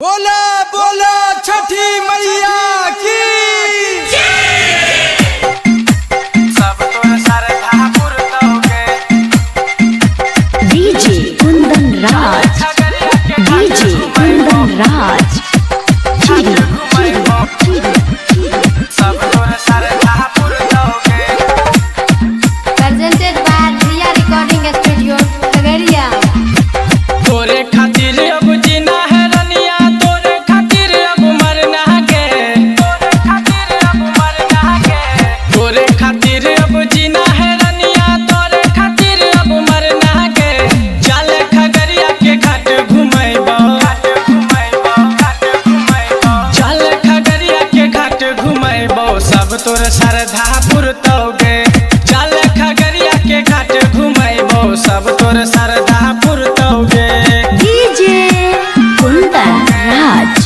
बोला बोला छठी मैया की। सब तोर श्रद्धा पुरतौगे। DJ Kundan Raj, DJ Kundan Raj, Chiri Chiri Chiri Chiri. सब तोर श्रद्धा पुरतौगे। Presented by Riya Recording Studio, Khagaria. तोरे खातिर अब जीना है रनिया, तोरे खातिर अब मरना के, तोरे खातिर अब मरना के, तोरे खातिर अब जीना है रनिया, तोरे खातिर अब मरना के। चल खगड़िया के घाट घुमैबो, घाट घुमैबो, घाट घुमैबो। चल खगड़िया के घाट घुमैबो, सब तोर श्रद्धा पुरतौगे। चल खगड़िया के घाट घुमैबो, सब तोर श्रद्धा पुरतौगे। DJ Kundan Raj,